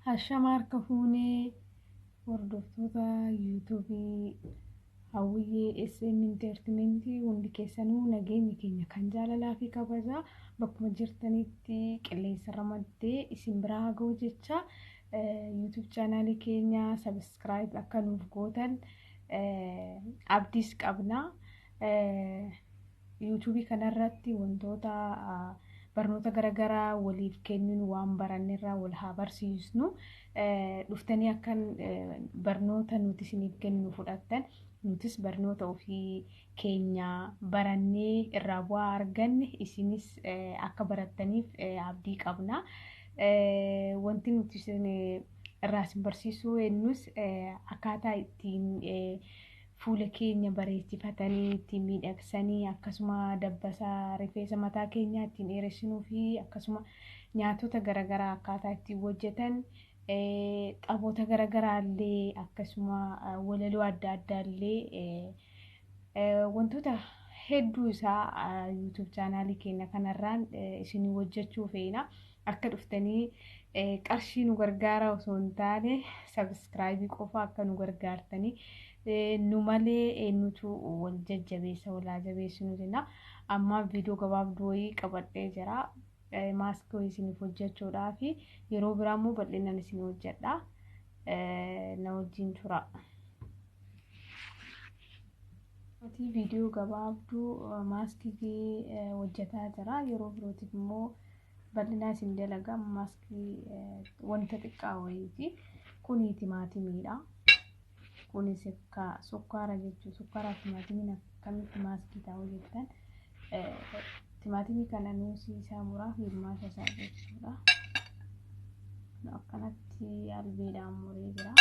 Hashama harka fuunee hordoftoota yuutuubii Hawwiyyee SM Entertainment hundi keessanuu nageenyi keenya kan jaalalaa fi kabajaa bakkuma jirtanitti qilleensa ramaddee isin biraa haa ga'u jecha yuutuub chaanaalii keenya sabiskiraayib akka nuuf gootan abdiis qabna. Yuutuubii kanarratti wantoota barnoota garaagaraa waliif kennuun waan barannerraa wal haa barsiisnu. Dhuftanii akka barnoota nuti isiniif kennu fudhattan nutis barnoota ofii keenya barannee irraa bu'aa arganne isinis akka barattaniif abdii qabna. Wanti nuti isin irraa isin barsiisuu ennus akkaataa ittiin fuula keenya bareechifatanii ittiin miidhagsanii akkasuma dabbasaa rifeensa mataa keenyaa ittiin dheeressinuu fi akkasuma nyaatota garaagaraa akkaataa ittiin hojjetan taphoota garaagaraa illee akkasuma walaloo adda addaa illee wantoota hedduu isaa yuutuub chaanaalii keenya kanarraan isinii hojjechuu feena. Akka dhuftanii qarshii nu gargaara osoo hin taane sabiskiraayibii qofa akka nu gargaartanii nu malee eenyutu wal jajjabeessa wal haa jabeessinu jenna. Amma viidiyoo gabaabduu wayii qabadhee jira. Maaskii wayii isiniif hojjechuudhaaf yeroo biraa immoo bal'inaan isin hojjedha. Na wajjin tura. Viidiyoo gabaabduu maaskii hojjetaa jira. Yeroo birootiif immoo bal'inaan isin dalaga. Maaskii wanta xiqqaa wayiiti. Kuni timaatimiidha. Kunis sukkaara jechuudha. Sukkaaraa fi timaatimiin akkamitti maaskii ta'uu jettan. Timaatimii kana nuusii isaa muraa fi hirmaata isaa jechuudha. Akkanatti albeedhaan muree jira.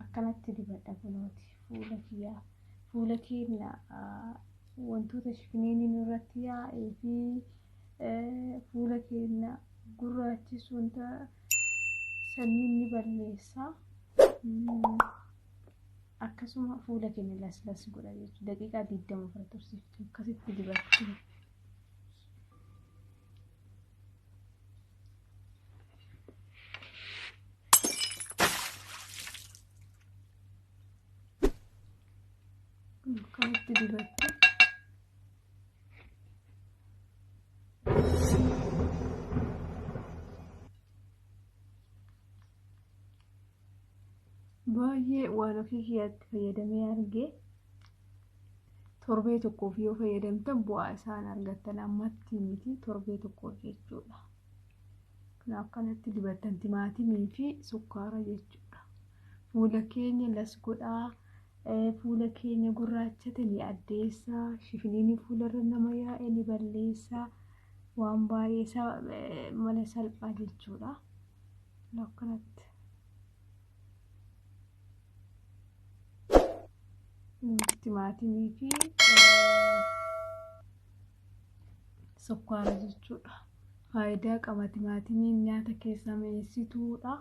Akkanatti dibadha kunooti fuula kiyyaa. Fuula keenya wantoota shifiniin nurratti yaa'ee fi fuula keenya gurraachisu wanta sanniin ni balleessa. Akkasuma fuula keenya laslas godha jechuudha. Daqiiqaa 20 ofirra tursiiftu akkasitti dibattu. Akkanatti dibattu. Baay'ee waan ofii kiyyaatti fayyadamee argee torbee tokkoof yoo fayyadamtan bu'aa isaan argattan ammatti miti torbee tokkoof jechuudha. Kanaaf akkanatti dibattan timaatimii fi sukkaara jechuudha. Fuula keenya las godhaa, fuula keenya gurraachate ni addeessaa, shifiniin fuularra nama yaa'e ni balleessaa, waan baay'ee mala salphaa jechuudha. Akkanatti. Timaatimii fi sukkaara jechuudha. Faayidaa qaba timaatimiin nyaata keessaa mi'eessituudha.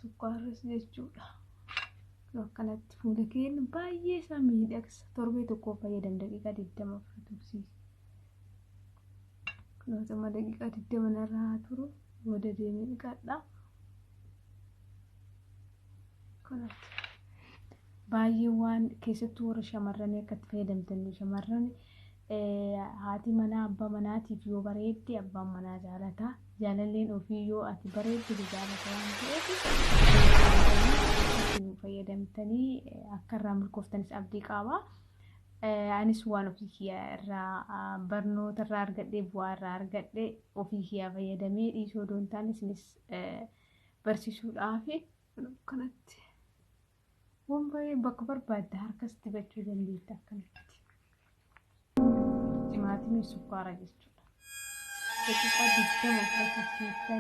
Sukkaarris jechuudha. Akkanatti fuula keenya baay'ee isaa miidhagsa. Torbee tokkoof fayyadamu daqiiqaa 20 ofirra tursiisa. Kunuunsa amma daqiiqaa 20 narra haa turu. Booda deemee dhiqadha. Kunuunsa. Baay'ee waan keessattuu warra shamarranii akka itti fayyadamtan shamarran haati manaa abbaa manaatiif yoo bareedde abbaan manaa jaalata. Jaalalleen ofii yoo ati bareedde jaalata waan ta'eef fayyadamtanii akka irraa milkooftanis abdii qaba. Anis waan ofii kiyyaa irraa barnoota irraa argadhee bu'aa irraa argadhee ofii kiyyaa fayyadamee dhiisuu odoo hin taane isinis barsiisuudhaaf kanatti. Waan baay'ee bakka barbaadde harkas dibachuu dandeetta akkanatti. Timaatimii sukkaara jechuudha. Daqiiqaa 20 ofirra tursiiftanii.